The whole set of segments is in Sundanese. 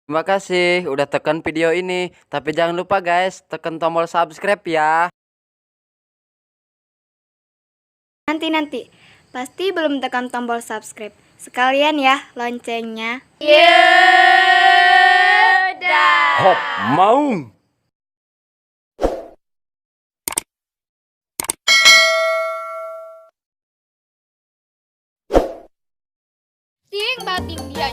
Terima kasih udah tekan video ini. Tapi jangan lupa guys, tekan tombol subscribe ya. Nanti-nanti, pasti belum tekan tombol subscribe. Sekalian ya loncengnya. Hop, maung. Ting bating dia.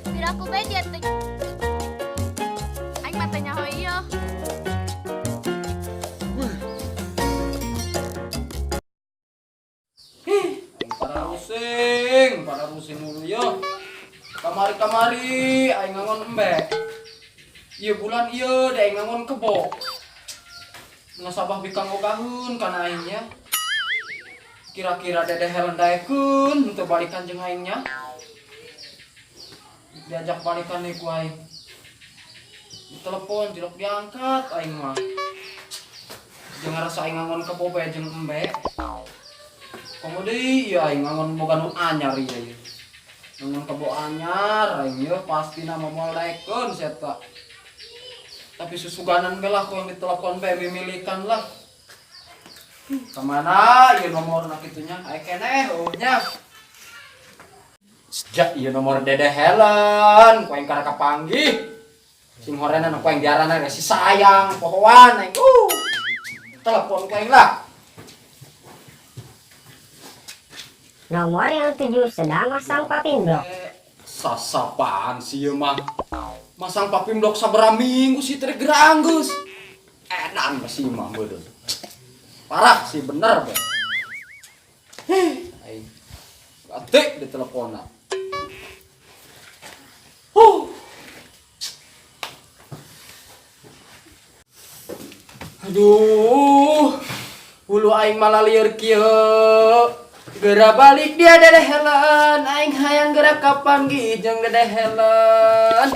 Piraku bae dia teh. Aing mah teu nyaho ieu. Para rusing mulu yo. Kamari-kamari aing ngangon embe. Ieu bulan ieu da aing ngangon kebo. Nasabah bikang ogaheun kana aing nya. Kira-kira Dedeh Helen daekeun henteu balikan jeung aing nya. Diajak balikan nih ku aing. Ditelepon jelek diangkat aing mah. Jeung ngarasa aing ngangon kebo bae jeung embe. Komo deui ieu aing ngangon boga nu anyar ieu ieu. Ngangon kebo anyar aing ieu pastina mah moal daekeun si eta. Tapi susuganan bae lah ku yang ditelepon bae mimilikan lah. Kemana ieu nomorna kitu nya? Aya keneh eueuh nya. Sejak ieu nomor Dedeh Helen, ku aing kana kapanggih. Sing horena ku aing diarana si sayang pohoan aing. Telepon ku aing lah. Nomor yang 7 sedang masang papin blok. Sasapaan sih ieu mah. Masang papin blok sabaraha minggu sih teh gerang geus. Edan sih mah beudeung. Parah sih bener be. Heh, aing. Batik di teleponan. Huh. Aduh. Hulu aing malah lieur kieu. Geura balik dia Dedeh Helen, aing hayang geura kapanggih jeung Dedeh Helen.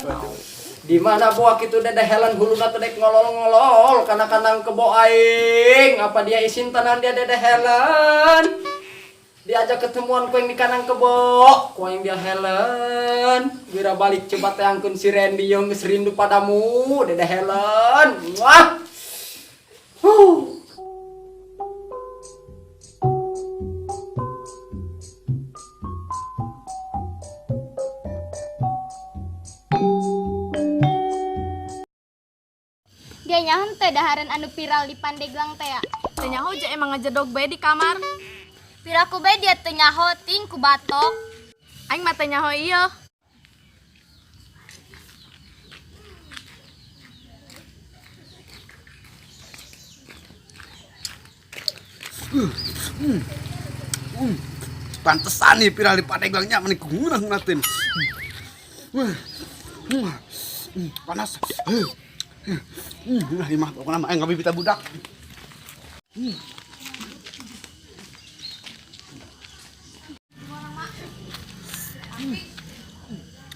Di mana buah kitu Dedeh Helen huluna teh dek ngolol-ngolol kana kandang kebo aing. Apa dia isin tanan dia Dedeh Helen? Diajak ketemuan ku aing di kandang kebo, ku aing dia Helen. Geura balik coba teangkeun si Randy yang geus rindu padamu, Dedeh Helen. Wah. Huh. Dia nyaho teh dahareun anu viral di Pandeglang teh ya. Teu nyaho je emang ngajedog bae di kamar. Piraku bae dia teu nyaho ting ku batok. Aing mah teu nyaho ieu. Pantesan nih viral di Pandeglangnya meni ngeunah ngeunahteun. Panas. Nah, ieu mah pokona mah aing ngabibita budak.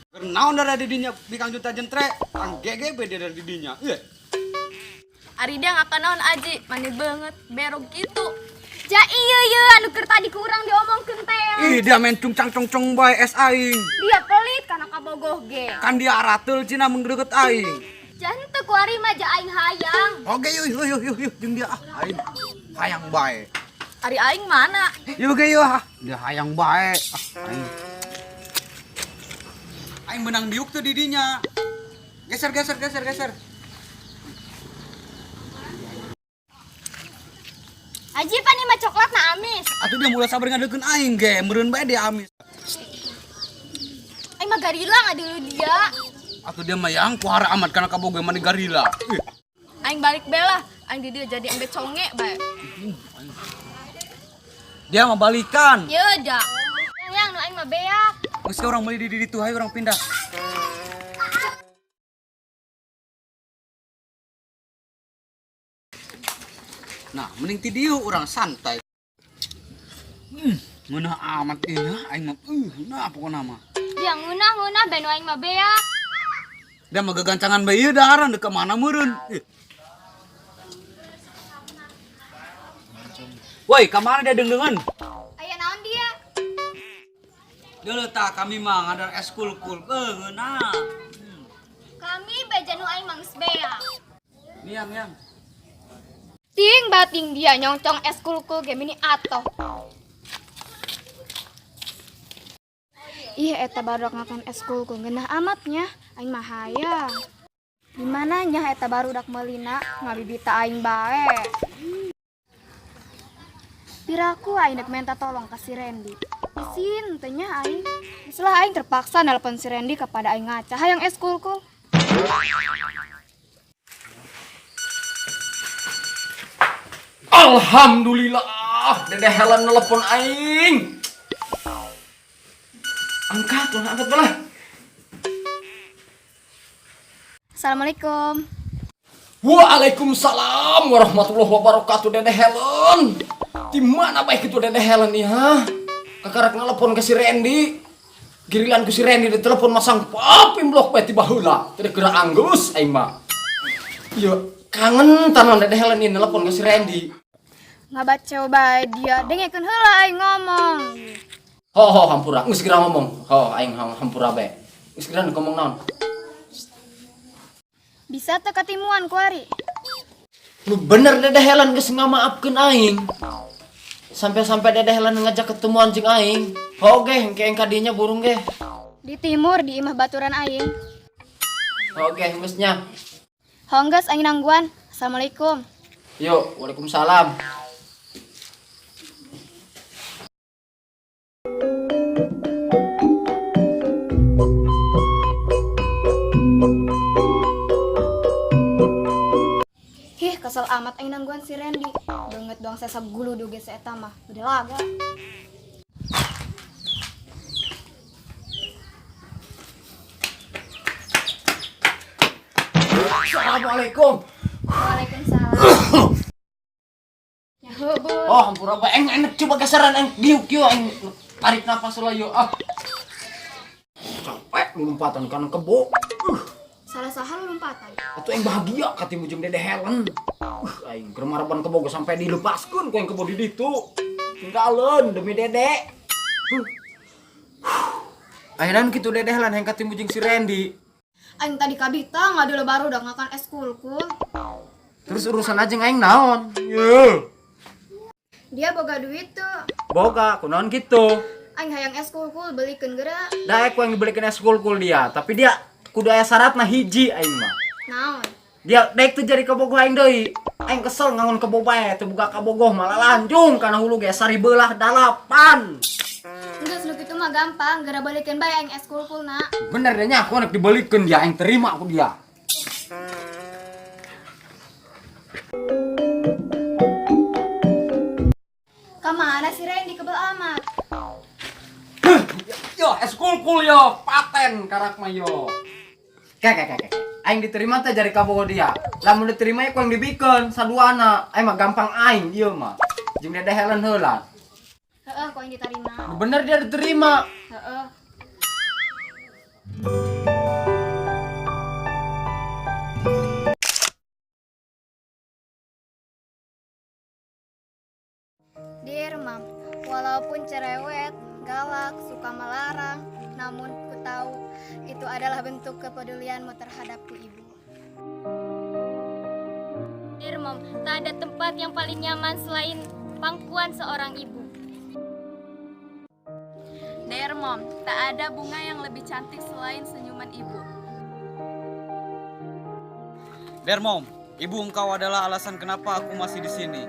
Keur naon darah di dinya bikang junta jentre, kang gege be dia dari dinya. Ieu. Ari dia ngakan naon aji, mani banget berog kitu. Ja ieu ieu anu keur tadi ku urang diomongkeun teh. Ih, dia main cungcang congcong bae es aing. Dia pelit kana kabogoh ge. Kan dia arateul cina menggereget aing. Ja henteu ku ari mah ja aing hayang. Oke, yuk yuk yuk yuk yuk jeung dia ah aing hayang bae. Ari aing mana? Yuk ge yuk ah, dia hayang bae. Ah, aing. Aing menang diuk tuh di dinya. Geser geser geser geser. Aji pan ieu mah coklat na amis. Atuh dia mulai sabar ngadeukkeun aing ge, meureun bae dia amis. Aing mah garila ngadulu dia. Atuh dia mah yang kuhara amat kana kabogoh mani garila. Ih. Aing balik bae lah, aing di dieu jadi embe conge bae. Dia mah balikan. Ye da. Yang yang nu aing mah beak. Geus orang meuli di ditu hayu urang pindah. Nah, mending ti dieu urang santai. Ngeunah amat ieu aing mah. Nah pokona mah. Dia ngeunah-ngeunah bae nu aing mah beak. Dia mah gegancangan bae ieu daharan deuk ka mana meureun. Ih. Woi, ka mana dia deung-deungan? Aya naon dia? Deuleu tah kami mah ngadar es kulkul. Ngeunah. Kami beja nu aing mah geus bea. Niang yang. Ting bating dia nyongcong es kulkul ge mini atoh. Ih, eta barudak ngakan es kulkul ngeunah amatnya. Aing mah hayang. Di mana nya eta barudak meulina ngabibita aing bae. Piraku aing dek minta tolong ka si Randy. Isin teh nya aing. Setelah aing terpaksa nelpon si Randy kepada aing ngaca hayang es kulkul. Alhamdulillah, Dede Helen nelpon aing. Angkat lah, angkat lah. Assalamualaikum. Waalaikumsalam warahmatullahi wabarakatuh Dede Helen. Di mana baik itu Dede Helen nih, ha? Kakarak nelpon ke si Randy. Girilan ku si Randy di telepon masang papim blok bae tiba heula. Teu geura anggus aing mah. Iya, kangen tanon Dede Helen ini nelpon ke si Randy. Ngabaca bae dia, dengekeun heula aing ngomong. Ho ho hampura, geus geura ngomong. Ho aing hampura bae. Geus geura ngomong naon? Bisa teu katimuan kuari. Lu bener Dede Helen geus ngamaafkeun aing. Sampai-sampai Dede Helen ngajak ketemuan jeung aing. Ho ge engke kadinya burung ge. Di timur di imah baturan aing. Ho ge geus nya. Hongges aing nangguan. Assalamualaikum. Yuk, waalaikumsalam. Hih, kesel amat aing nangguan si Randy. Banget doang sesa gulu duge si eta mah. Gede laga. Assalamualaikum. Waalaikumsalam. Nyaho, Bu. Oh, hampura bae aing enak coba geseran aing diuk yuk aing tarik napas heula yuk ah. Capek lompatan kana kebo. Salah saha lu lompatan. Atuh aing bahagia katimu jeung Dede Helen. Aing keur maraban kebo geus sampai dilepaskeun ku aing kebo di ditu. Tinggalin demi Dede. Ayeuna kitu Dede Helen hayang katimu jeung si Randy. Aing tadi kabita ngadul baru udah ngakan es kulkul. Terus urusan aja aing naon? Ye. Dia boga duit tuh. Boga, kunaon gitu. Aing hayang es kulkul belikeun geura. Daek ku yang dibelikin es kulkul dia, tapi dia kudu aya syaratna hiji aing mah. Naon? Dia daek tuh jadi kabogoh aing deui. Aing kesel ngangon kebo bae, teu boga kabogoh malah lanjung kana hulu ge sari beulah 8. Geus nu kitu mah gampang, geura balikeun bae aing es kulkul na. Bener deh nya, aku anak dibelikeun dia, aing terima aku dia. Kamana si Randy kebel amat? Yo, es kulkul yo, paten karak mah yo. Kek kek kek. Aing diterima teh jadi kabogoh dia. Lamun diterima ku yang dibikeun saduana. Aing mah gampang aing ieu mah. Jeung Dede Helen heula. Heeh, ku aing diterima. Bener dia diterima. Heeh. Dear Mom, walaupun cerewet, galak, suka melarang, namun ku tahu itu adalah bentuk kepedulianmu terhadapku, Ibu. Dear Mom, tak ada tempat yang paling nyaman selain pangkuan seorang ibu. Dear Mom, tak ada bunga yang lebih cantik selain senyuman ibu. Dear Mom, ibu engkau adalah alasan kenapa aku masih di sini.